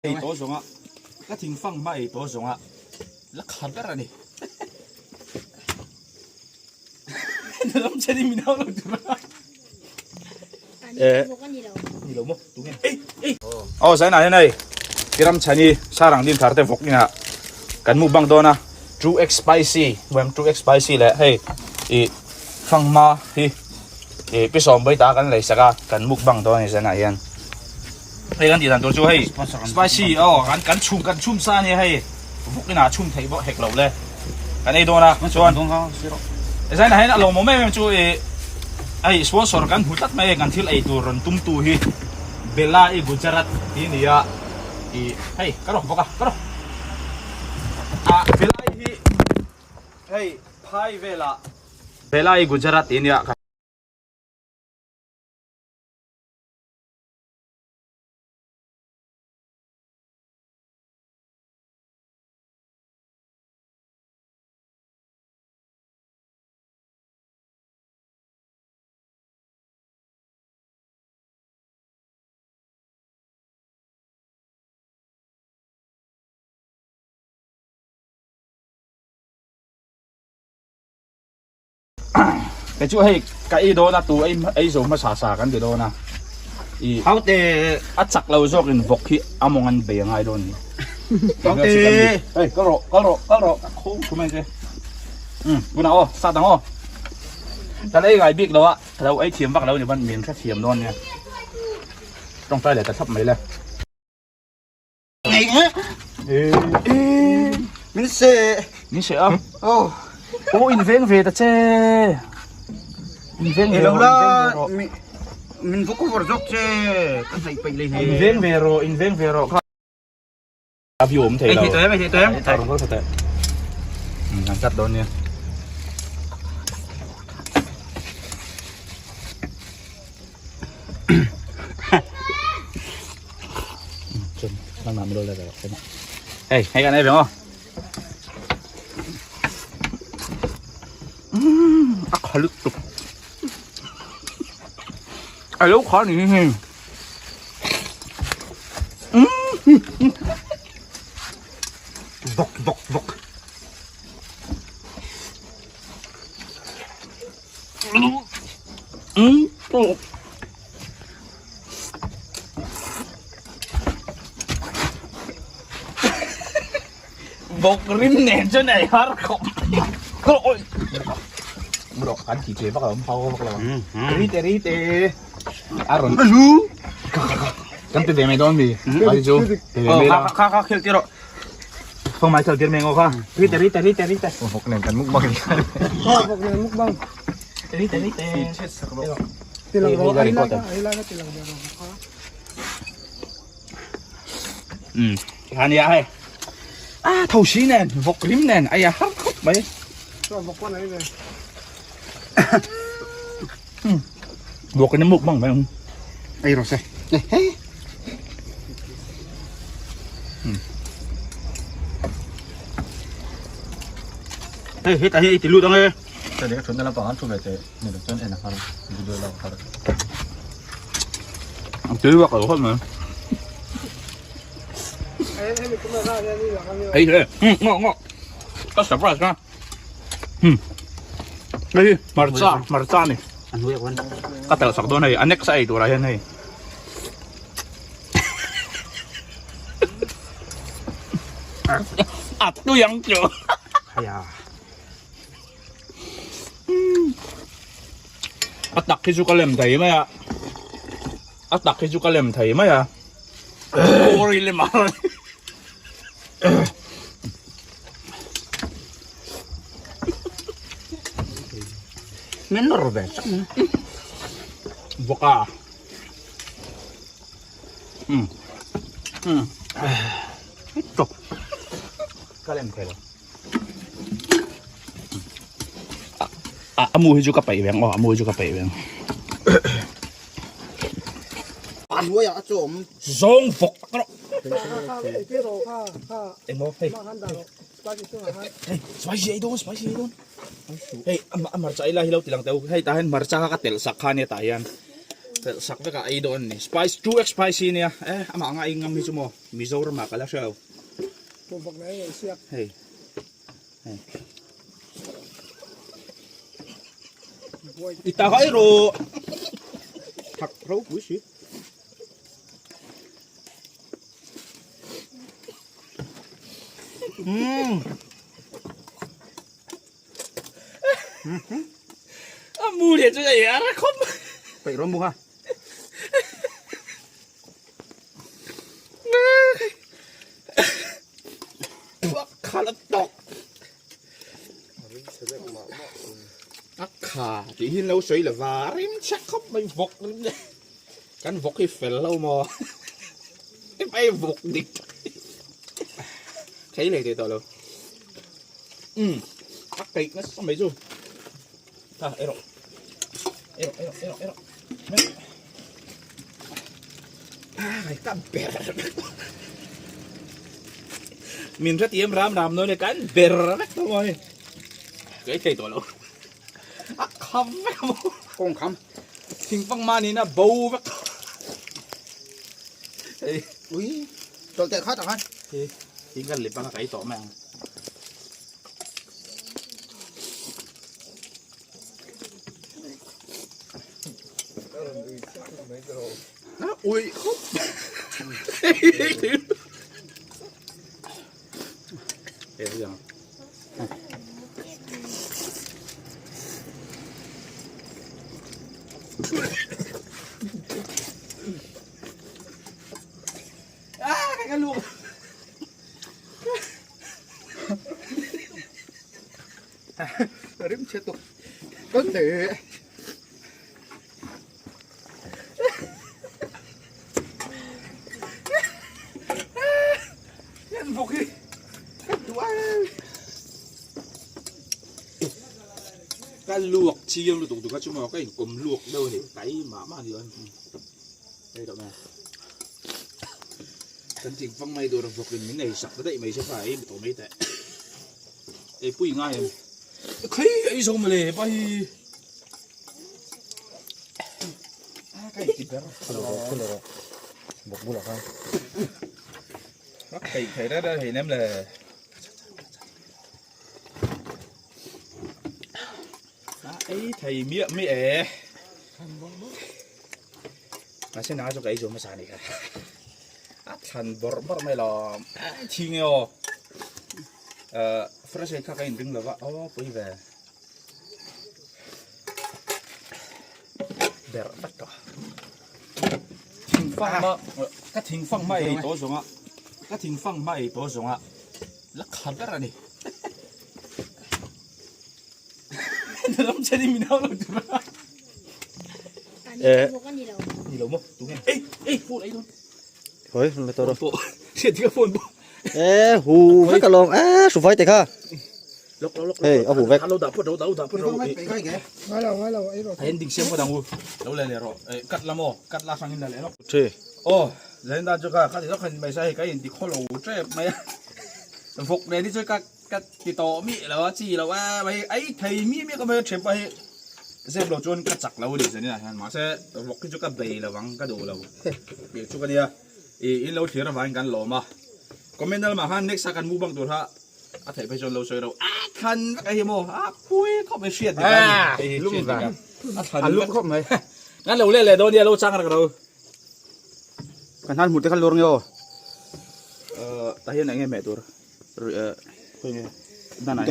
Ei tawh zawng a, ka thing fang hma ei tawh zawng a, la kha ber a ni. Ram chen in min hau lo tur a. Eh, ni lo maw? Tunge? Ei, ei. Aw zainah hian hei, i ram chhan i sarang din thar te vawk inah kan mukbang dawn a, two x spicy, hmuh em two x spicy leh hei i fang hma hi i pi sawm vawi ta kan lei sak a, kan mukbang dawn a ni zainah hian. Hei kan tih dan tur chu hei spicy aw kan kan chhum kan chhum sa ania hei vuk inah chhum theih bawk hek lo le kan ei dawn a chuan zainah hian a lawmawm em em chu ih hei sponsor kan hmu tlat mai hei kan thil ei tur rawn tum tu hi Bella i Gujarat tih a ni a ih hei ka rawk bawk a ka rawk ah Bella i hi hei phai velah Bella i Gujarat tih a nia. Kei chu hei ka ei dawn a tu ei ei zo hmasa sa kan ti dawn a i Haute a chak lo zawk in vawk hi a mawng an bei a ngai dawn ni Haute hei kal rawh kal rawh kal rawh ka khawng thu mai che um tunah aw start ang aw ka la ei ngai bik lo a ka lo ei thiam vak lo ni ban min hrethiam dawn nia tawngtai leh ta thlap mai le. Min se. Min se a. Oh. Oh in veng ve ta che. In veng ve ro. Min va cover zawk che. Ka hnaih peih lei In veng ve ro, in veng ve ro kha. A view awm thei lo. Ei thei tawh em, ei thei tawh em. Thei tawh em. Kan cut dawn nia. Hey, hei kan ei ve ngo. A kha lutuk. A lo kha ni hi. Vok vok vok. Vawk rim nen chuan ei har khawp mai. Rawh kan ti che vak lo, phau vak lo. Ri te ri te. A rawn kan ti ve mai dawn mi. Ai chu. Ti ve mai la. Kha kha khel ti rawh. Phong mai khel tir mai ngo kha. Ri te ri te ri te ri te. Vawk nen kan mukbang ni. Vawk nen mukbang. Ri te ri te. Tilang rawh ai lai ai lai tilang ve rawh kha. Um hania hei. A tho si nen vawk rim nen ai a har khawp mai. Chuan vawk pawn ai ve. Vawk in mukbang mai ang. Ei rawh se. Hei hetah hi i ti lut ang e. Chani ka thutna lampang an thu ve teh ni lo chuan en a har video lak a har. Ang tui vak lo khawp mai. Ei he ngo ngo ka surprise ka. Hmm. Hei hmarcha hmarcha ni. Ka telh sak dawn hei a next a ei turah hian hei. A tui ang chu. Haya. A tak hi chu ka lem thei mai a. A tak hi chu ka lem thei mai a. Kawri lem a. Min nawr ve chak. Bawk a. Um. Um. Tok. Ka lem thei lo. A a mu hi chu ka peih veng aw a mu hi chu ka peih veng. A hnuaiah a chawm. Zawng vawk tak rawh. Engmaw hei. Hei spicy ei dawn spicy ei dawn. Hei a hmarcha ei lai hi lo ti lang teh u hei tah hian hmarcha kha ka telh sak kha ania tah hian. Telh sak vek a ei dawn a ni. Spice 2x spicy nia e amah anga ei ngam hi chu maw Mizoram ah ka la hre lo. Hei hei. I ta hai rawh. Thak ropui si. Umm. A mu leh chu ei a ra khawp. Peih rawh mu kha. Kha la tawk. A kha tih hi lo sawi lova rim chhe khawp mai vawk kan vawk hi fel lo maw hei vawk dik tak hi thei leh thei tawh lo umm a keih nasa mai chu a erawh erawh erawh erawh erawh ai ka ber min hrethiam ram ram dawn e kan ber vek tawh maw hei ka ei thei tawh lo a kham vek a maw kawng kham Thingfang mahni in a bo vek hei ui tawlh teh khat ang a hei thing kan lip anga ka ei tawh mai ang ui khawp hei ang Ah, cái luôn. Rim chhe tuk. Kan te. Yan vawk hi ka duh ai. Ka luak chiang lutuk duh kha chu maw ka inkawm luak deuh a ni tai mah mah a ni dawn hei tawh mai kan thing fang mai tur vawk in min ei sak ta daih mai se kha ei tawh mai teh ei pui ngai em khaih ei zo mawle pa hi. Thei thei reng reng hei nem le. Ei thei miah miah e. Mahse nanga chu ka ei zo hmasa ni kha. A thlan bawrh bawrh mai lawm. Thi nge aw. Fresh ei kha ka inring lova aw pui ve. Ber tak tawh. Thingfang ma ka thingfang ma ei tawh zawng a ka thingfang ma ei tawh zawng a la kha ber a ni. Ram chhani min hau lo tur a. Eh. Ni lo maw tunge ei ei phone ei dawn. Hoi me toro. Pawh hriat tika phone pawh. Eh hu vek alawm eh hruvai te kha. Lok lok lok. Hei a hu vek. Lo dah phawt ro dah phawt ro. Ngai lo ngai lo ei rawh. A ending siam phawt ang u. Lo le le rawh. Eh cut la maw cut la hrang in la leh lawk. Thi. Aw zain dan chu kha kha ti zawk khan mai sa hei ka in ti khaw lo tep mai a. Vawk nen hi chu ka ka ti tawh mi lo a chi lo a mai ei thei mi mi ka mai thep a hei zep lo chuan ka chak lo a ni zanin ah hian mahse vawk hi chu ka bei lo ang ka duh lo. Tih chu ka nia. I in lo thlir avangin kan lawm a. Comment lamah khan next a kan mukbang tur kha a theih phei chuan lo sawi ro. A thlan vek a hi maw? A pui khawp mai hriat dik a ni. Hei hi hriat dik a. A thlan A lum khawp mai. Kan lo leh leh dawn nia lo chang rak ro. Kan hnan hmur te khan lawr nge aw. Tah hian eng nge hmeh tur? Khawi nge? Danai.